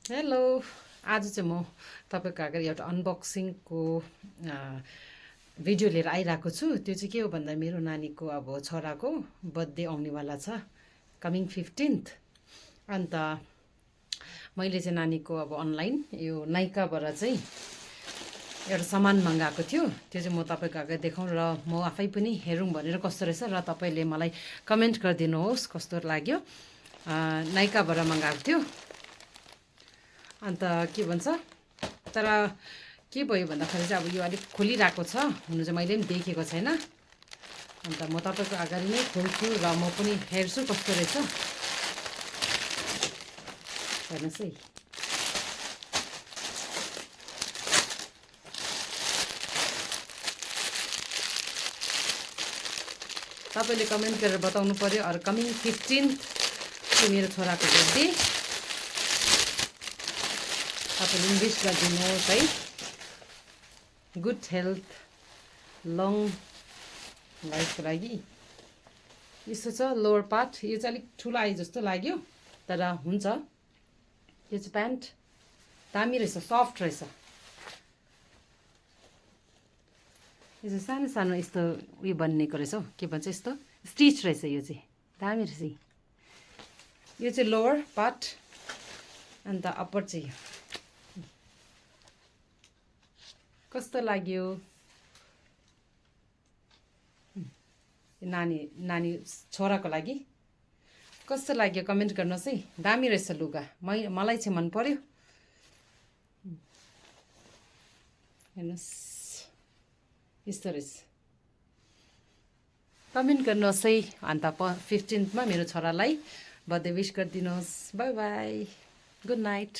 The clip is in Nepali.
हेलो। आज चाहिँ म तपाईँको अगाडि एउटा अनबक्सिङको भिडियो लिएर आइरहेको छु। त्यो चाहिँ के हो भन्दा मेरो नानीको अब छोराको बर्थडे आउनेवाला छ, कमिङ 15th। अन्त मैले चाहिँ नानीको अब अनलाइन यो नाइकाबाट चाहिँ एउटा सामान मगाएको थियो। त्यो चाहिँ म तपाईँको अगाडि देखाउँ र म आफै पनि हेरौँ भनेर कस्तो रहेछ र तपाईँले मलाई कमेन्ट गरिदिनुहोस् कस्तो लाग्यो। नाइकाबाट मगाएको थियो। अन्त के भन्छ, तर के भयो भन्दाखेरि चाहिँ अब यो अलिक खोलिरहेको छ, हुनु चाहिँ मैले पनि देखेको छैन। अन्त म तपाईँको अगाडि नै खोल्छु र म पनि हेर्छु कस्तो रहेछ। हेर्नुहोस् है, तपाईँले कमेन्ट गरेर बताउनु पर्यो। अरू कमिङ 15th चाहिँ मेरो छोराको बर्थडे, तपाईँले विश गरिदिनुहोस् है। गुड हेल्थ, लङ लाइफको लागि। यस्तो छ लोवर पार्ट, यो चाहिँ अलिक ठुलो आयो जस्तो लाग्यो, तर हुन्छ। यो चाहिँ प्यान्ट दामी रहेछ, सफ्ट रहेछ। यो चाहिँ सानो सानो यस्तो उयो बनिएको रहेछ हौ, के भन्छ यस्तो स्टिच रहेछ। यो चाहिँ दामी रहेछ। यो चाहिँ लोवर पार्ट, अन्त अप्पर चाहिँ कस्तो लाग्यो। नानी छोराको लागि कस्तो लाग्यो कमेन्ट गर्नुहोस् है। दामी रहेछ लुगा, मलाई चाहिँ मन पर्यो। हेर्नुहोस् यस्तो रहेछ, कमेन्ट गर्नुहोस् है। अन्त 15th मेरो छोरालाई बर्थडे विश गरिदिनुहोस्। By by, good night.